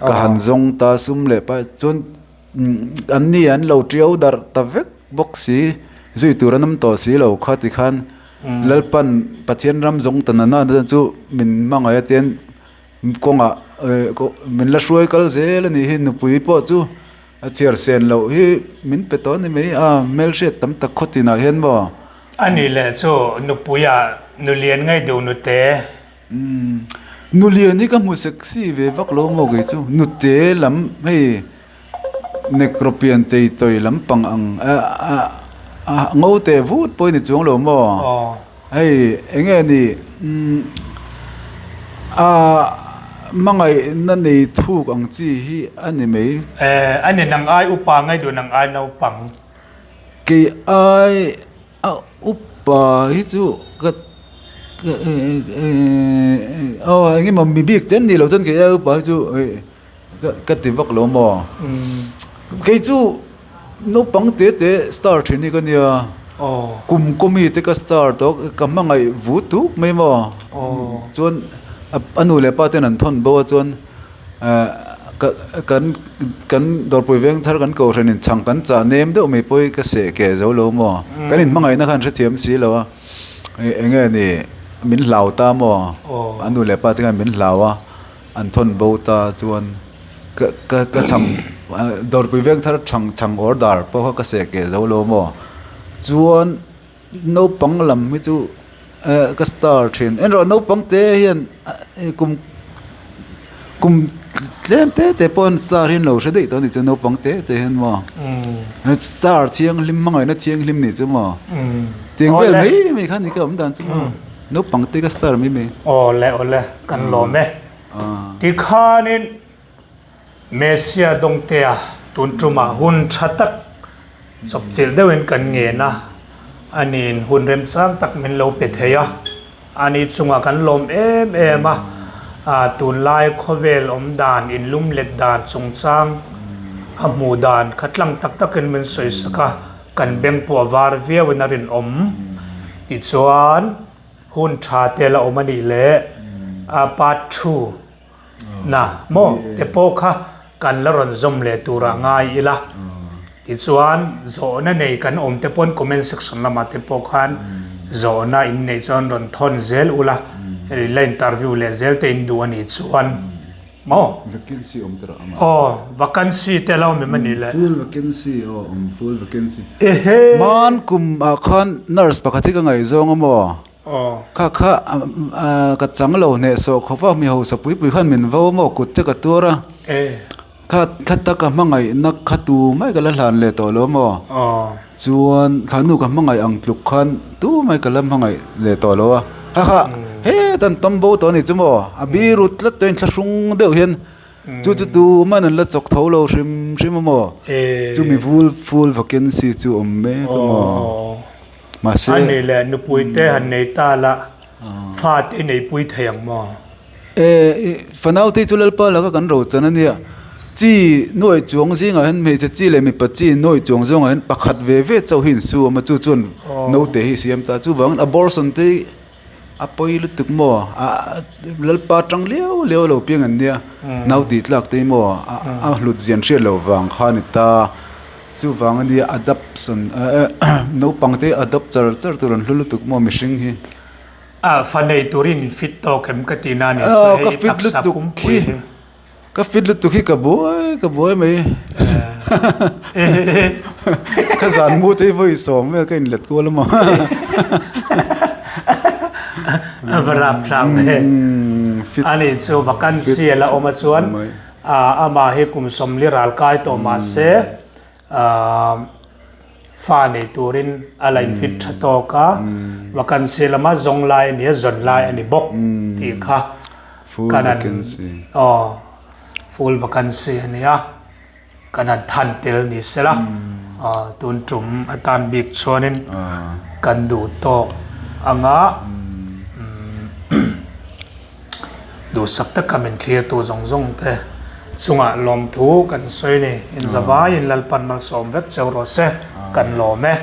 ka han zawng ta sum leh pa chuan an ni an lo tiau darh ta vek bawk si, zui tur an awm tawh si lo kha ti khan Lalpan Pathian ram zawng ta nana chu min hmangaih a tian kawngah min la hruai kal zel a nih hi nupui pawh chu. A chhiar sen loh hi min pe tawh a ni mai a, hmelhriat tam tak khaw tinah hian maw? A nih leh chu nupuia nulian ngei duh nute. Umm, nulian hi ka hmu sexy ve vak lo maw kei chu, nute lam hei nekropian tei tawi lampang ang a ngo teh vut pawh i ni chuang lo maw? Hei eng nge ni a hmangaihna nei thuk ang chi hi a ni mai. A ni nang ai upa ngei duh nang ai naupang. Kei ai a upa hi chu ka aw eng emaw mi bik te an nih loh chuan kei ai upa hi chu Ka ti vak lo maw? Kei chu naupang te te star thin hi ka nia. Kum kawmi te ka star tawh ka hmangaih vu tuk mai maw? Chuan a nu leh pa ten an thawn bo a chuan kan kan dawrpui veng thar kan kohhran in chhang kan chah nem deuh mai pawh hi ka seh keh zo lo maw? Kan inhmangaihna khan hrethiam si lo a. Eng nge ni min hlau ta maw? A nu leh pa te khan min hlau a. An thawn bo ta chuan ka ka ka chhang dawrpui veng thar chhang chhang awr dar pawh kha ka seh keh zo lo maw chuan naupang lam hi chu eh ka star thin en rawh naupang te hian kum kum tlem te te pawh an star hi an lo hre daih tawh a ni chu naupang te te hian maw star thianghlim hmangaihna thianghlim nih chu maw tiang vel mai mai kha ni ka awm dan chu maw. Naupang te ka star mai mai. Awle awle kan lawm e. Tikhanin Messia Dawngtea tun tumah hun tha tak chawpchilh deuhin kan ngen a, aniin hun remchang tak min lo pe thei a, ani chungah kan lawm em em a, tunlai khawvel awm dan inlum let dan chungchang a hmuh dan kha tlang tak takin min sawi sak a. Kan beng pawh a var viau in a rinawm. Tichuan, hun tha te la awm a nih leh a part thu na maw te pawh kha kan la rawn zawm leh tur ah ngai ila. Tichuan, zawhna nei kan awm te pawn comment section lamah te pawh khan zawhna in neih chuan rawn thawn zel ula, la interview leh zel te in duh a nih chuan. Maw? Vacancy awm tawh ang a. Aw, vacancy te lo awm em a nih le? Full vacancy aw awm, full vacancy. Ehe! Hman kum ah khan nurse pakhat hi ka ngaihzawng a maw? Aw. Kha kha ka chang lo hnehsawh khawp a, mi hausa pui pui khan min vo a maw, kut te ka tuar a. E. Kha kha taka hmangaihna kha tu mai ka la hlan leh tawh lo maw? Aw. Chuan kha nu ka hmangaih ang tluk khan tu mai ka la hmangaih leh tawh lo a. Kha kha heta an tam bo tawh a ni chu maw? A biru tlat tawh a inthlahrung deuh hian chu chu tu man an la chawk tho lo hrim hrim a maw? Chumi vul full vacancy chu awm mek a maw? Mahse. A nih leh nupui te han nei ta la fate i neipui thei ang maw? Fanaute chu Lalpa laka kan rochan a nia. Chi nuai chuang zingah hian hmeichhe chi leh mipa chi nuai chuang zawngah hian pakhat ve ve chauh hi insu awm a, chu chuan naute hi siam ta. Chuvangin abortion te hi a pawi lutuk maw ah lalpa tang liau liau a lo piang an nia, nau tih tlak te hi maw a hlut zian hriat loh vang kha a ni ta. Chuvang a nia adoption naupang te adopt char char tur an hlu lutuk maw mihring hi. A fa nei turin in fit tawk em ka tihna a nih chu hei taksa pumpui hi. Ka fit lutuk hi ka buai ka buai mai. Ka zan mu te hi vawi sawm vel ka inlet kual a maw. A va rap thlak ve. A nih chu vacancy a la awm a chuan amah hi kum 40 ral kai tawh mahse Fa nei turin a la infit tha tawk a, vacancy lama zawng lai a ni a, zawn lai a ni bawk tih kha kan han aw full vacancy a ni a, kan han than tel ni se la, tun tum atan bik chuanin kan duh tawk anga. Duhsak taka min thlirtu zawng zawng te chungah lawmthu kan sawi ni. Inzavaiin Lalpan malsawm vek cheu rawh se, kan lawm e.